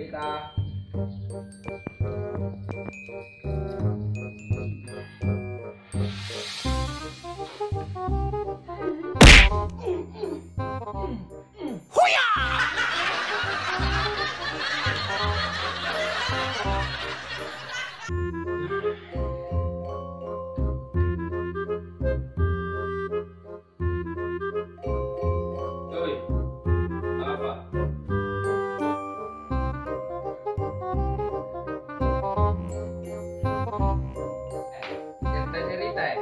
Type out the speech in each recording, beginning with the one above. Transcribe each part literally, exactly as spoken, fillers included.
Kita. Oi, apa? Eh, cerita-cerita, eh.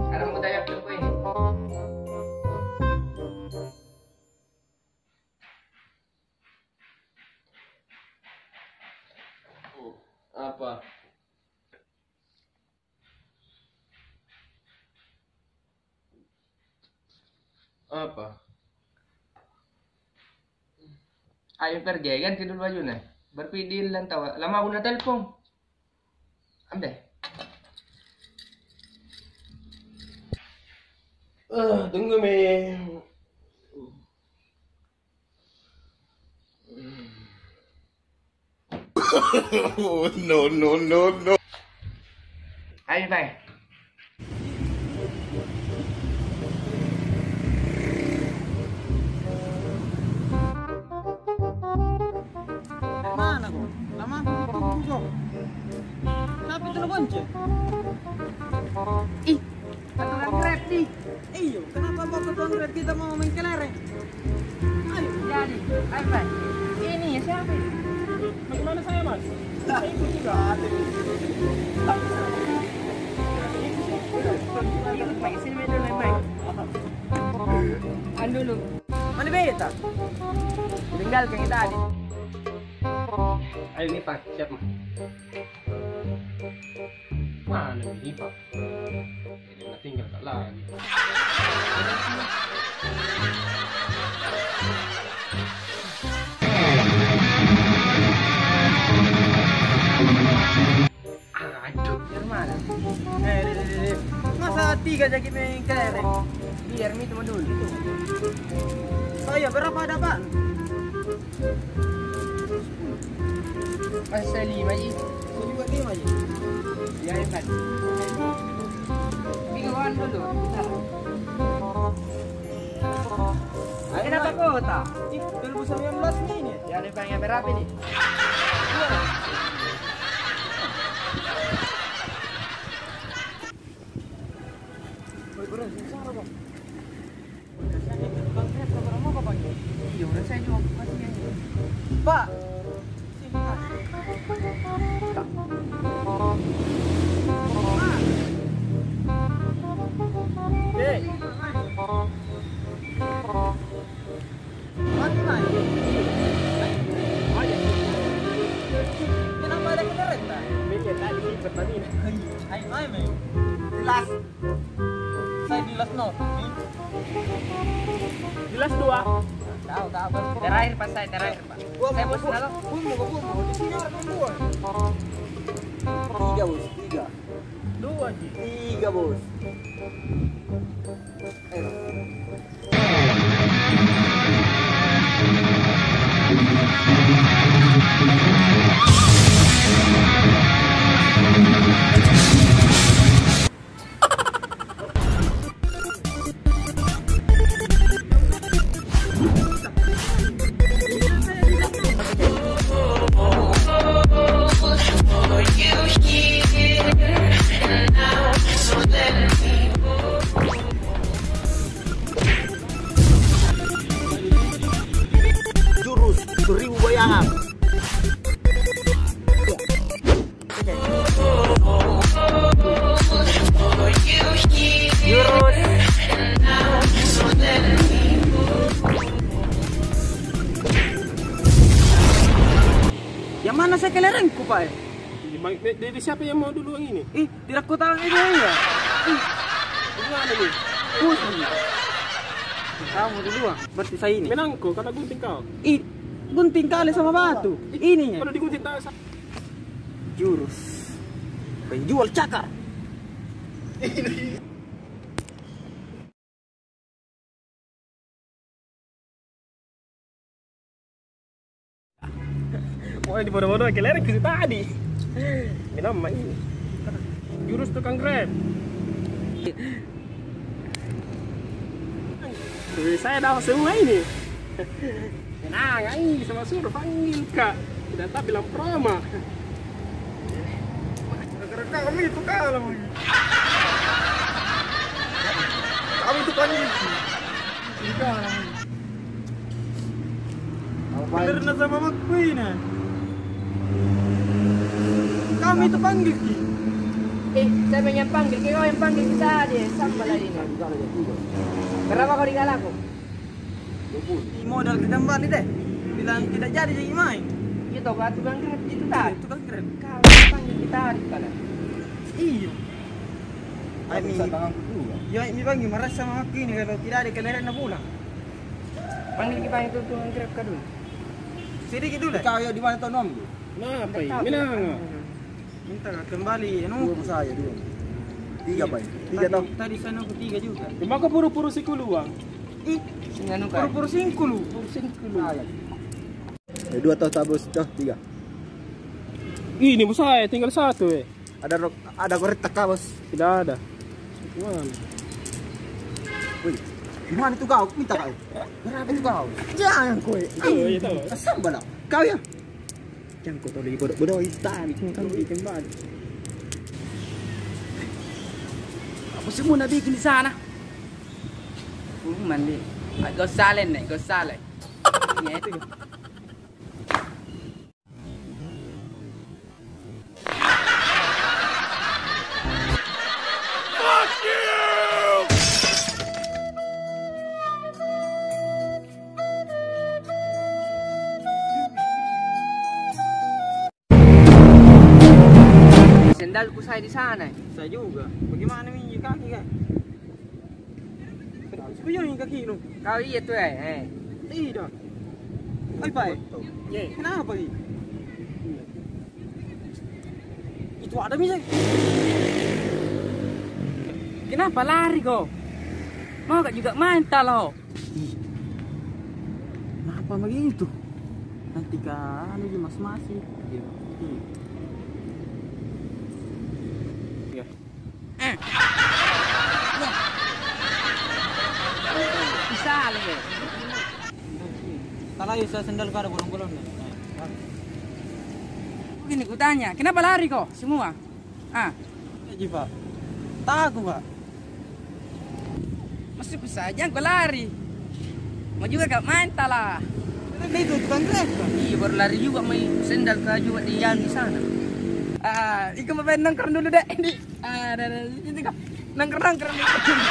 Sekarang mau tanya apa ini? Apa? Apa? Ayo pergi, ganti dulu baju nah. Berpikir di lantau. Lama aku na telepon. Ambil. Eh, tunggu mi. No, no, no, no. Hai, Bang. Dari mana kau? Lama aku tunggu kau. Siapa itu na bonceng? Ih, aturan Grab di. Iyo, kenapa bawa aturan Grab, kita mau main kelereng? Ayo. Jadi, ayo, Pak. Ini ya, siapa ini? Bagaimana saya, Mas? Saya ikut juga. Ikut, Pak. Sini, main dulu, main. Anu dulu. Mana beta? Tinggalkan kita tadi. Ayo, ni, Pak. Siap, Mas. Mana ini, Pak? Jadi, na tinggal tak lagi. Aduh, biar mana? Eh, deh, deh, deh, deh. Masa tiga jaki main kelereng? Biar mi teman dulu. Oh iya, berapa ada, Pak? Masih lima ji. Ini juga lima ji. Ya, ya, kan. Ini kawan dulu. Ayo, kenapa kota? Ih, dua ribu sembilan belas ni, ni. Ya, ni pengen berapa ni? Woi, bro, sengsara, Bang. Iya, orang saya juga kasihan. Pak. Sini, Pak. Pak. Eh. Mati, Mai. Kenapa ada kendaraan, tak? Beli tadi si Pertamina. Hai, Mai, Mai. Jelas. Saya jelas no. Jelas dua. Tahu, tahu, bos. Terakhir, Pak, saya terakhir, Pak. Saya bos, halo. Tiga, bos, tiga. Dua ji. Tiga, bos. Jurus seribu bayangan. Jurus. Yang mana saya kelerengku, Pak, eh? Jadi, siapa yang mau duluan ini? Ih, tidak kutahu ini, iya. Ih. Gimana ni? Pusing. Kamu duluan, berarti saya ini. Menang ko, karena gunting kau. Ih, gunting kali sama batu. Ini. Kalau digunting tak sa- Jurus penjual cakar. Oh, dibodoh-bodoh, kelereng ke tadi. Minam mai. Jurus tukang Grab. Saya dapat semua ini. Tenang, ai, sama suruh panggil, Kak. Tidak tak bilang promo. Gara-gara kami itu kalah lagi. Kami itu panggil. Ini kalah lagi. Bener na sama makku ini. Kami itu panggil ki. Eh, siapa yang panggil ki? Kau yang panggil kita aja. Sama lah ini. Berapa kau digalaku? Modal kita kembali deh. Bilang tidak jadi, jadi main. Iya toh, Kak, tukang Grab itu tadi. Tukang Grab. Kau panggil kita tadi, Kak. Iya. Ai, mi, tanganku juga. Ya, mi panggil marah sama aku ini kalau tidak ada kelereng na pulang. Panggil kita itu tukang Grab ka dulu. Sedikit dulu. Kau ya di mana tau nom? Kenapa ini? Minang. Minta kembali, anu. Dua saya, dua. Tiga, Pak. Tiga tau. Tadi sana aku tiga juga. Cuma kau puru-puru sikulu, Bang. Ih, puru-puru singkulu. Puru singkulu. Eh, dua tau, tau, Bos. Tau, tiga. Ini, Bos, saya tinggal satu, eh. Ada rok-, ada koretak kah, Bos? Tidak ada. Mana? Woi, di mana tu kau? Minta kau. Berapa tu kau? Jangan kau, eh. Oh, iya, tahu. Asam bala. Kau ya? Jangan kau tahu lagi bodoh-bodoh, hitam, hitam, hitam banget. Apa semua nak bikin di sana? Kuman di. Gosalen nih, gosalen. Ini itu. Sendalku saya di sana. Saya juga. Bagaimana mi kaki, kan? Kuyung kaki nu. Kau iya tu, eh, eh. Tidak. Hai, Pai. Kenapa ini? Itu ada mi. Kenapa lari kau? Mau kak juga main talo? Ih, kenapa begitu? Nanti ka anu ji mas-masi. Iya. Iya. Eh. Bisa lagi. Kalau bisa sendal kau ada bolong-bolong nih. Begini kutanya, kenapa lari kau semua? Ah. Iya ji, Pak. Takut, Pak. Masih ku saja kau lari. Mau juga kau main tala. Kenapa itu tukang Grab, Pak? Iya, baru lari juga mai sendal kau juga di, anu, di sana. Ah, ikut mau nongkrong dulu deh. Ini. Ah, dah, dah, ini kau. Nongkrong, nongkrong dulu.